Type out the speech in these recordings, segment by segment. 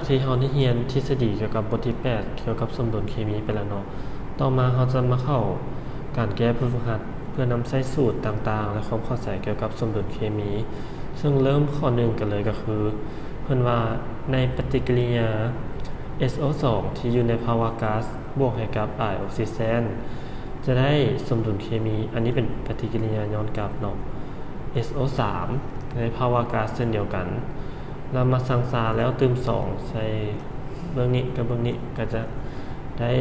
ທີ່ເຮົາໄດ້ຮຽນທິດສະດີກ່ຽວກັບບົດທີແປດ ກ່ຽວກັບສົມດຸນເຄມີໄປແລ້ວເນາະ. ຕໍ່ມາເຮົາຈະມາເຂົ້າການແກ້ບົດຝຶກຫັດ ເພື່ອນຳໃຊ້ສູດຕ່າງໆ ແລະ ຄວາມເຂົ້າໃຈກ່ຽວກັບສົມດຸນເຄມີ. ເຊິ່ງເລີ່ມຂໍ້ໜຶ່ງກັນເລີຍກໍຄື ເພິ່ນວ່າໃນປະຕິກິລິຍາ ເອສໂອສອງ ທີ່ຢູ່ໃນພາວະກາສບວກໃຫ້ກັບອາຍອົກຊີເຈນ ຈະໄດ້ສົມດຸນເຄມີ, ອັນນີ້ເປັນປະຕິກິລິຍາຍ້ອນກັບເນາະ, ເອສໂອສາມ ໃນພາວະກາສເຊັ່ນດຽວກັນ. ນຳມາຊັ່ງຊາແລ້ວຕື່ມສອງໃສ່ເບື້ອງນີ້ກັບເບື້ອງນີ້ ກໍຈະໄດ້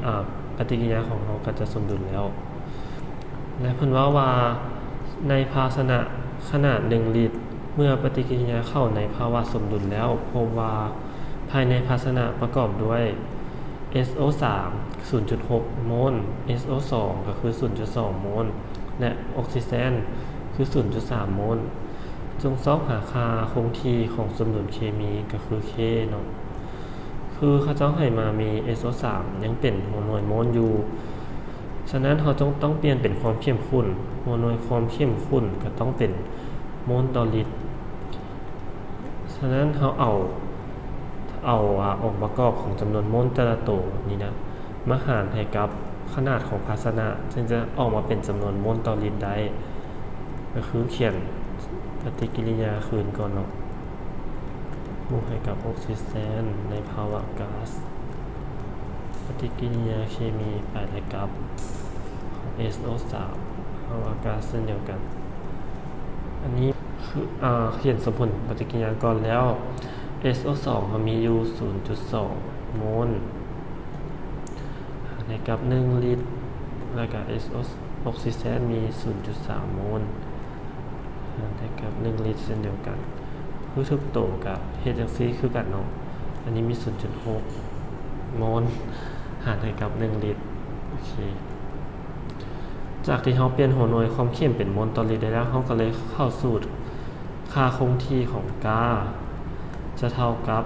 ອາ ປະຕິກິລິຍາຂອງເຮົາກໍຈະສົມດຸນແລ້ວ. ແລະ ເພິ່ນເວົ້າວ່າໃນພາຊະນະຂະໜາດໜຶ່ງລິດ ເມື່ອປະຕິກິລິຍາເຂົ້າໃນພາວະສົມດຸນແລ້ວ ພົບວ່າພາຍໃນພາຊະນະປະກອບດ້ວຍ ເອສໂອສາມ ສູນຈຸດຫົກໂມນ, ເອສໂອສອງ ກໍຄືສູນຈຸດສອງໂມນ ແລະ ອົກຊີເຈນ ຄືສູນຈຸດສາມໂມນ. ຈົ່ງຊອກຫາຄ່າຄົງທີ່ຂອງສົມດຸນເຄມີ ກໍຄື K ເນາະ. ຄືເຂົາເຈົ້າໃຫ້ມາມີ ເອສໂອສາມ ຍັງເປັນຫົວໜ່ວຍໂມນຢູ່, ສະນັ້ນເຮົາຈຶ່ງຕ້ອງປ່ຽນເປັນຄວາມເຂັ້ມຂຸ້ນ, ຫົວໜ່ວຍຄວາມເຂັ້ມຂຸ້ນກໍຕ້ອງເປັນໂມນຕໍ່ລິດ. ສະນັ້ນເຮົາເອົາ ເອົາ ອາ ອົງປະກອບຂອງຈຳນວນໂມນແຕ່ລະໂຕນີ້ນະ ມາຫານໃຫ້ກັບຂະໜາດຂອງພາຊະນະ ຈຶ່ງຈະອອກມາເປັນຈຳນວນໂມນຕໍ່ລິດໄດ້. ກໍຄືຂຽນປະຕິກິລິຍາຄືນກ່ອນເນາະ, ບວກໃຫ້ກັບອົກຊີເຈນໃນພາວະກາສ, ປະຕິກິລິຍາເຄມີປາຍແລະກັບຂອງ ເອສໂອສາມ ພາວະກາສເຊັ່ນດຽວກັນ. ອັນນີ້ຄື ອາ ຂຽນສົມຜົນປະຕິກິລິຍາກ່ອນແລ້ວ, ເອສໂອສອງ ເຮົາມີຢູ່ສູນຈຸດສອງໂມນ ໃຫ້ກັບໜຶ່ງລິດ, ແລ້ວກະ ເອສ ອົກຊີເຈນມີສູນຈຸດສາມໂມນ ໃຫ້ກັບໜຶ່ງລິດເຊັ່ນດຽວກັນ. ຄືທຸກໂຕກະເຮັດຈັ່ງຊີ້ຄືກັນເນາະ, ອັນນີ້ມີສູນຈຸດຫົກໂມນ ຫານໃຫ້ກັບໜຶ່ງລິດ. ໂອເຄ, ຈາກທີ່ເຮົາປ່ຽນຫົວໜ່ວຍຄວາມເຂັ້ມເປັນໂມນຕໍ່ລິດໄດ້ແລ້ວ, ເຮົາກໍເລີຍເຂົ້າສູດ ຄ່າຄົງທີ່ຂອງກາຈະເທົ່າກັບ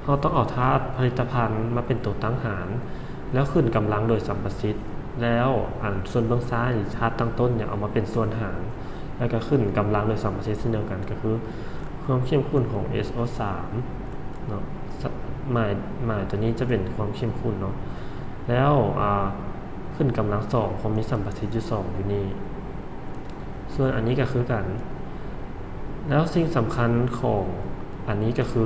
ເຮົາຕ້ອງເອົາທາດຜະລິດຕະພັນມາເປັນຕົວຕັ້ງຫານ ແລ້ວຂຶ້ນກຳລັງໂດຍສຳປະສິດ, ແລ້ວອັນສ່ວນເບື້ອງຊ້າຍ ທາດຕັ້ງຕົ້ນເນຍ ເອົາມາເປັນສ່ວນຫານ ແລ້ວກໍຂຶ້ນກຳລັງໂດຍສຳປະສິດເຊັ່ນດຽວກັນ, ກໍຄືຄວາມເຂັ້ມຂຸ້ນຂອງ ເອສໂອສາມ ເນາະ, ໝາຍ ໝາຍຕົວນີ້ຈະເປັນຄວາມເຂັ້ມຂຸ້ນເນາະ, ແລ້ວ ອາ ຂຶ້ນກຳລັງສອງ ເພາະມີສຳປະສິດຢູ່ສອງຢູ່ນີ້. ສ່ວນອັນນີ້ກໍຄືກັນ. ແລ້ວສິ່ງສຳຄັນຂອງອັນນີ້ກໍຄື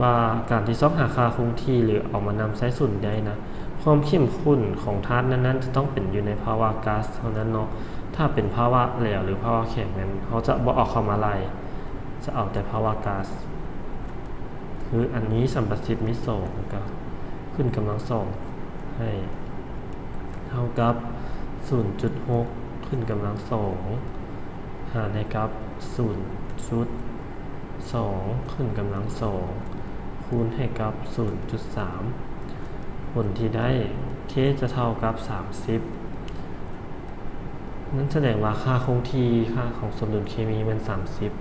ວ່າ ການທີ່ຊອກຫາຄ່າຄົງທີ່ ຫຼື ເອົາມານຳໃຊ້ສູດໄດ້ນະ, ຄວາມເຂັ້ມຂຸ້ນຂອງທາດນັ້ນໆ ຈະຕ້ອງເປັນຢູ່ໃນພາວະກາສເທົ່ານັ້ນເນາະ. ຖ້າເປັນພາວະແຫຼວ ຫຼື ພາວະແຂງນັ້ນ ເຮົາຈະບໍ່ເອົາເຂົ້າມາໄລ່, ຈະເອົາແຕ່ພາວະກາສ. ຄືອັນນີ້ສຳປະສິດມີສອງ ກໍຂຶ້ນກຳລັງສອງ ໃຫ້ເທົ່າກັບສູນຈຸດຫົກຂຶ້ນກຳລັງສອງ ຫານໃຫ້ກັບສູນຈຸດສອງຂຶ້ນກຳລັງສອງ ຄູນໃຫ້ກັບສູນຈຸດສາມ ຜົນທີ່ໄດ້ K ຈະເທົ່າກັບສາມສິບ. ນັ້ນສະແດງວ່າຄ່າຄົງທີ່ ຄ່າຂອງສົມດຸນເຄມີແມ່ນສາມສິບ.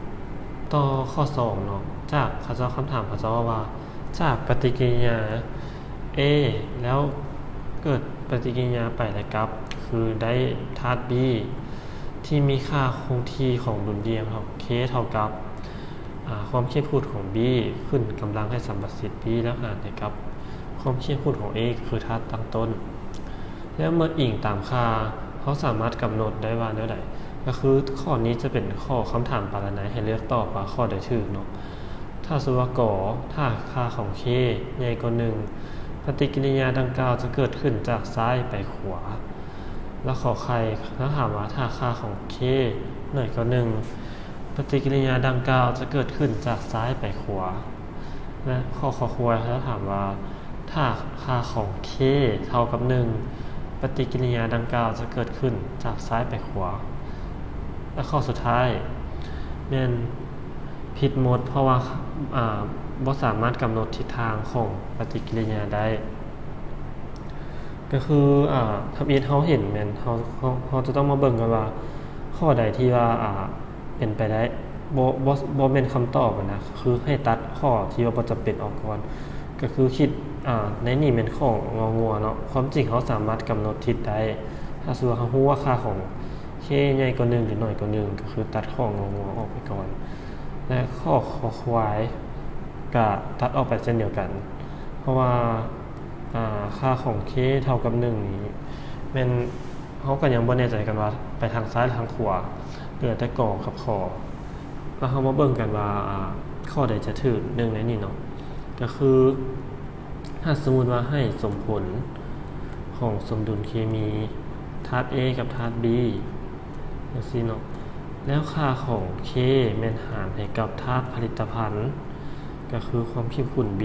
ຕໍ່ຂໍ້ສອງເນາະ, ຈາກເຂົາເຈົ້າ ຄຳຖາມເຂົາເຈົ້າເວົ້າວ່າ ຈາກປະຕິກິລິຍາ A ແລ້ວເກີດປະຕິກິລິຍາໄປແລະກັບ ຄືໄດ້ທາດ B ທີ່ມີຄ່າຄົງທີ່ຂອງດຸນດ່ຽງຂອງ K ເທົ່າກັບ ອາ ຄວາມເຂັ້ມຂຸ້ນຂອງ B ຂຶ້ນກຳລັງໃຫ້ສຳປະສິດ B ແລ້ວຫານໃຫ້ກັບຄວາມເຂັ້ມຂຸ້ນຂອງ A ຄືທາດຕັ້ງຕົ້ນ. ແລ້ວເມື່ອອີງຕາມຄ່າ ເຮົາສາມາດກຳນົດໄດ້ວ່າແນວໃດ? ກໍຄືຂໍ້ນີ້ຈະເປັນຂໍ້ຄຳຖາມປາລະໄນໃຫ້ເລືອກຕອບວ່າຂໍ້ໃດຖືກເນາະ. ຖ້າສົມມຸດວ່າ ກ ຖ້າຄ່າຂອງ K ໃຫຍ່ກວ່າໜຶ່ງ ປະຕິກິລິຍາດັ່ງກ່າວຈະເກີດຂຶ້ນຈາກຊ້າຍໄປຂວາ. ແລະ ຂໍໄຂ່ ຖ້າຖາມວ່າຖ້າຄ່າຂອງ K ໜ້ອຍກວ່າໜຶ່ງ ປະຕິກິລິຍາດັ່ງກ່າວຈະເກີດຂຶ້ນຈາກຊ້າຍໄປຂວາ. ແລະ ຂໍ້ ຄ ຄວາຍ ຖ້າຖາມວ່າ ຖ້າຄ່າຂອງ K ເທົ່າກັບໜຶ່ງ ປະຕິກິລິຍາດັ່ງກ່າວຈະເກີດຂຶ້ນຈາກຊ້າຍໄປຂວາ. ແລະ ຂໍ້ສຸດທ້າຍແມ່ນຜິດໝົດ ເພາະວ່າ ອາ ບໍ່ສາມາດກຳນົດທິດທາງຂອງປະຕິກິລິຍາໄດ້. ກໍຄື ອາ ທຳອິດເຮົາເຫັນແມ່ນ ເຮົາ ເຮົາ ເຮົາຈະຕ້ອງມາເບິ່ງກ່ອນວ່າ ຂໍ້ໃດທີ່ວ່າ ອາ ເປັນໄປໄດ້ ບໍ່ ບໍ່ ບໍ່ແມ່ນຄຳຕອບຫັ້ນນະ, ຄືໃຫ້ຕັດຂໍ້ທີ່ວ່າບໍ່ຈຳເປັນອອກກ່ອນ. ກໍຄືຄິດ ອາ ໃນນີ້ແມ່ນຂໍ້ ງ ງົວເນາະ, ຄວາມຈິງເຮົາສາມາດກຳນົດທິດໄດ້ ຖ້າສົມມຸດວ່າເຮົາຮູ້ວ່າຄ່າຂອງ K ໃຫຍ່ກວ່າໜຶ່ງ ຫຼື ໜ້ອຍກວ່າໜຶ່ງ ກໍຄືຕັດຂໍ້ ງ ງົວ ອອກໄປກ່ອນ. ແລະ ຂໍ້ ຄ ຄວາຍ ກະຕັດອອກໄປເຊັ່ນດຽວກັນ ເພາະວ່າ ອາ ຄ່າຂອງ K ເທົ່າກັບໜຶ່ງນີ້ ແມ່ນເຮົາກະຍັງບໍ່ແນ່ໃຈກັນວ່າໄປທາງຊ້າຍ ຫຼື ທາງຂວາ ເຫຼືອແຕ່ ກ ກັບ ຂ. ແລ້ວເຮົາມາເບິ່ງກັນວ່າ ອາ ຂໍ້ໃດຈະຖືກ ໜຶ່ງໃນນີ້ເນາະ ກະຄື ຖ້າສົມມຸດວ່າໃຫ້ສົມຜົນຂອງສົມດຸນເຄມີທາດ A ກັບທາດ B ຈັ່ງຊີ້ເນາະ ແລ້ວຄ່າຂອງ K ແມ່ນຫານໃຫ້ກັບທາດຜະລິດຕະພັນ ກະຄືຄວາມເຂັ້ມຂຸ້ນ B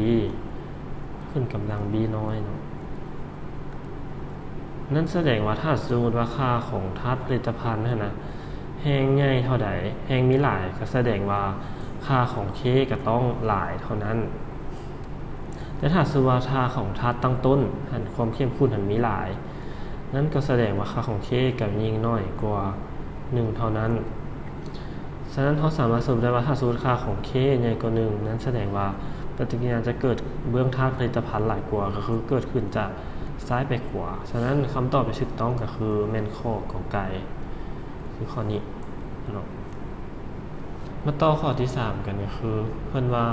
ຂຶ້ນກຳລັງ B ນ້ອຍເນາະ. ນັ້ນສະແດງວ່າ ຖ້າສົມມຸດວ່າຄ່າຂອງທາດຜະລິດຕະພັນຫັ້ນນະ ແຮ່ງໃຫຍ່ເທົ່າໃດ ແຮ່ງມີຫຼາຍ ກະສະແດງວ່າຄ່າຂອງ K ກະຕ້ອງຫຼາຍເທົ່ານັ້ນ. ແຕ່ຖ້າສົມມຸດວ່າຄ່າຂອງທາດຕັ້ງຕົ້ນຫັ້ນ ຄວາມເຂັ້ມຂຸ້ນຫັ້ນມີຫຼາຍ ນັ້ນກໍສະແດງວ່າຄ່າຂອງ K ກໍຍິ່ງນ້ອຍກວ່າໜຶ່ງເທົ່ານັ້ນ. ສະນັ້ນ ເຮົາສາມາດສະຫຼຸບໄດ້ວ່າ ຖ້າສົມມຸດຄ່າຂອງ K ໃຫຍ່ກວ່າໜຶ່ງ ນັ້ນສະແດງວ່າປະຕິກິລິຍາຈະເກີດເບື້ອງທາດຜະລິດຕະພັນຫຼາຍກວ່າ ກໍຄືເກີດຂຶ້ນຈາກຊ້າຍໄປຂວາ. ສະນັ້ນ ຄຳຕອບທີ່ຖືກຕ້ອງກໍຄືແມ່ນຂໍ້ ກ ໄກ່ ຄືຂໍ້ນີ້ເນາະ. ມາຕໍ່ຂໍ້ທີສາມກັນ ກໍຄືເພິ່ນວ່າ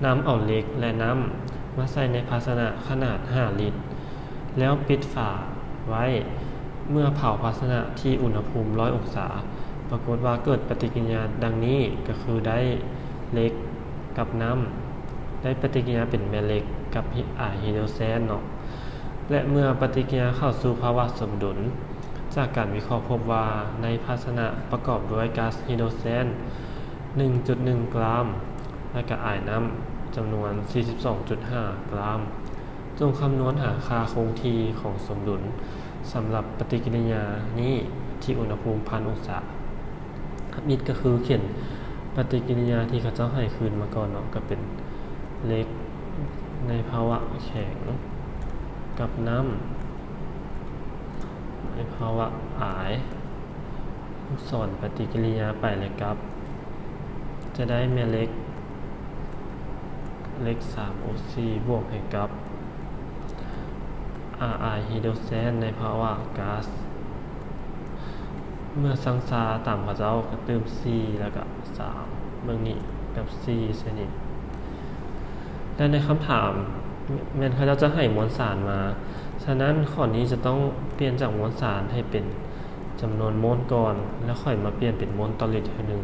ນຳເອົາເຫຼັກ ແລະ ນ້ຳມາໃສ່ໃນພາຊະນະຂະໜາດຫ້າລິດ ແລ້ວປິດຝາໄວ້ ເມື່ອເຜົາພາຊະນະທີ່ອຸນຫະພູມຮ້ອຍອົງສາ ປາກົດວ່າເກີດປະຕິກິລິຍາດັ່ງນີ້ ກໍຄືໄດ້ເຫຼັກກັບນ້ຳ ໄດ້ປະຕິກິລິຍາເປັນແມ່ເຫຼັກກັບອາຍຮີໂດຣແຊນເນາະ. ແລະ ເມື່ອປະຕິກິລິຍາເຂົ້າສູ່ພາວະສົມດຸນ ຈາກການວິເຄາະພົບວ່າໃນພາຊະນະປະກອບດ້ວຍກາສຮີໂດຣແຊນໜຶ່ງຈຸດໜຶ່ງກຣາມ ແລະ ກະອາຍນ້ຳຈຳນວນສີ່ສິບສອງຈຸດຫ້າກຣາມ. ຈົ່ງຄຳນວນຫາຄ່າຄົງທີ່ຂອງສົມດຸນສຳລັບປະຕິກິລິຍານີ້ທີ່ອຸນຫະພູມພັນອົງສາ. ທຳອິດກໍຄືຂຽນປະຕິກິລິຍາທີ່ເຂົາເຈົ້າໃຫ້ຄືນມາກ່ອນເນາະ ກໍເປັນເຫຼັກໃນພາວະແຂງກັບນ້ຳໃນພາວະອາຍ ລູກສອນປະຕິກິລິຍາໄປ ແລະ ກັບ ຈະໄດ້ແມ່ເຫຼັກ ເຫຼັກສາມໂອສີ່ ບວກໃຫ້ກັບ ອາອາຍຮີໂດຣແຊນໃນພາວະກາສ. ເມື່ອຊັ່ງຊາຕາມເຂົາເຈົ້າກະຕື່ມສີ່ ແລ້ວກະສາມເບິ່ງນີ້ ກັບສີ່ໃສ່ນີ້. ແລະ ໃນຄຳຖາມແມ່ນເຂົາເຈົ້າຈະໃຫ້ມວນສານມາ, ສະນັ້ນຂໍ້ນີ້ຈະຕ້ອງປ່ຽນຈາກມວນສານໃຫ້ເປັນຈຳນວນໂມນກ່ອນ ແລ້ວຄ່ອຍມາປ່ຽນເປັນໂມນຕໍ່ລິດເທື່ອໜຶ່ງ.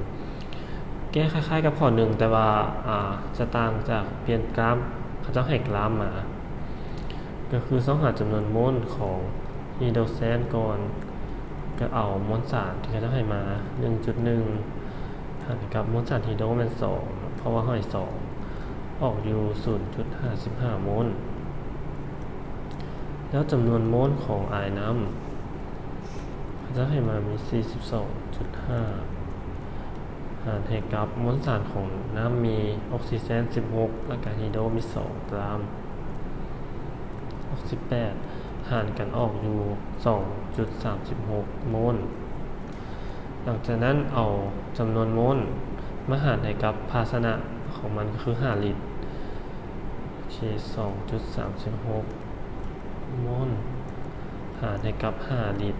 ແກ້ຄ້າຍໆກັບຂໍ້ໜຶ່ງ ແຕ່ວ່າ ອາ ຈະຕ່າງຈາກປ່ຽນກຣາມ, ເຂົາເຈົ້າໃຫ້ກຣາມມາ ກໍຄືຊອກຫາຈຳນວນໂມນຂອງຮີໂດຣແຊນກ່ອນ ກໍເອົາມວນສານທີ່ເຂົາເຈົ້າໃຫ້ມາ ໜຶ່ງຈຸດໜຶ່ງ ຫານໃຫ້ກັບມວນສານຮີໂດແມ່ນສອງ ເພາະວ່າຫ້ອຍສອງ ອອກຢູ່ສູນຈຸດຫ້າສິບຫ້າໂມນ. ແລ້ວຈຳນວນໂມນຂອງອາຍນ້ຳ ເຂົາເຈົ້າໃຫ້ມາມີສີ່ສິບສອງຈຸດຫ້າ ຫານໃຫ້ກັບມວນສານຂອງນ້ຳມີອົກຊີເຈນສິບຫົກ ແລ້ວກະຮີໂດມີສອງກຣາມ. ຫົກສິບແປດ ຫານກັນອອກຢູ່ສອງຈຸດສາມສິບຫົກໂມນ. ຫຼັງຈາກນັ້ນເອົາຈຳນວນໂມນມາຫານໃຫ້ກັບພາຊະນະຂອງມັນ ກໍຄືຫ້າລິດ. ໂອເຄ ສອງຈຸດສາມສິບຫົກໂມນ ຫານໃຫ້ກັບຫ້າລິດ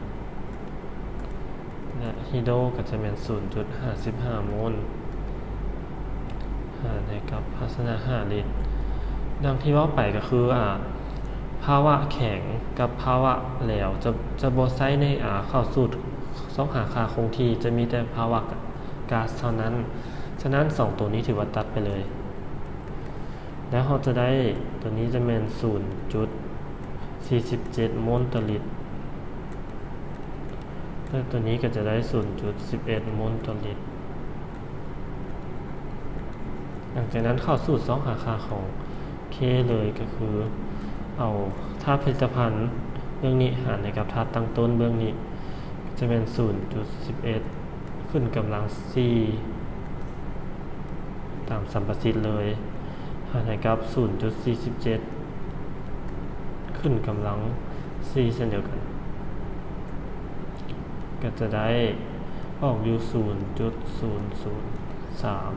ແລະ ຮີໂດກໍຈະແມ່ນສູນຈຸດຫ້າສິບຫ້າໂມນ ຫານໃຫ້ກັບພາຊະນະຫ້າລິດ. ດັ່ງທີ່ເວົ້າໄປກໍຄື ອາ ພາວະແຂງກັບພາວະແຫຼວຈະ ຈະບໍ່ໃຊ້ໃນ ອາ ເຂົ້າສູດຊອກຫາຄ່າຄົງທີ່, ຈະມີແຕ່ພາວະກາສເທົ່ານັ້ນ. ສະນັ້ນ ສອງໂຕນີ້ຖືວ່າຕັດໄປເລີຍ. ແລ້ວເຮົາຈະໄດ້ ໂຕນີ້ຈະແມ່ນສູນຈຸດສີ່ສິບເຈັດໂມນຕໍ່ລິດ ແລະ ໂຕນີ້ກໍຈະໄດ້ສູນຈຸດສິບເອັດໂມນຕໍ່ລິດ. ຫຼັງຈາກນັ້ນເຂົ້າສູດຊອກຫາຄ່າຂອງ K ເລີຍ ກໍຄືເອົາທາດຜະລິດຕະພັນເບື້ອງນີ້ຫານໃຫ້ກັບທາດຕັ້ງຕົ້ນເບື້ອງນີ້ ຈະແມ່ນສູນຈຸດສິບເອັດ ຂຶ້ນກຳລັງສີ່ ຕາມສຳປະສິດເລີຍ ຫານໃຫ້ກັບສູນຈຸດສີ່ສິບເຈັດ ຂຶ້ນກຳລັງສີ່ເຊັ່ນດຽວກັນ ກໍຈະໄດ້ອອກຢູ່ສູນຈຸດສູນສູນສາມ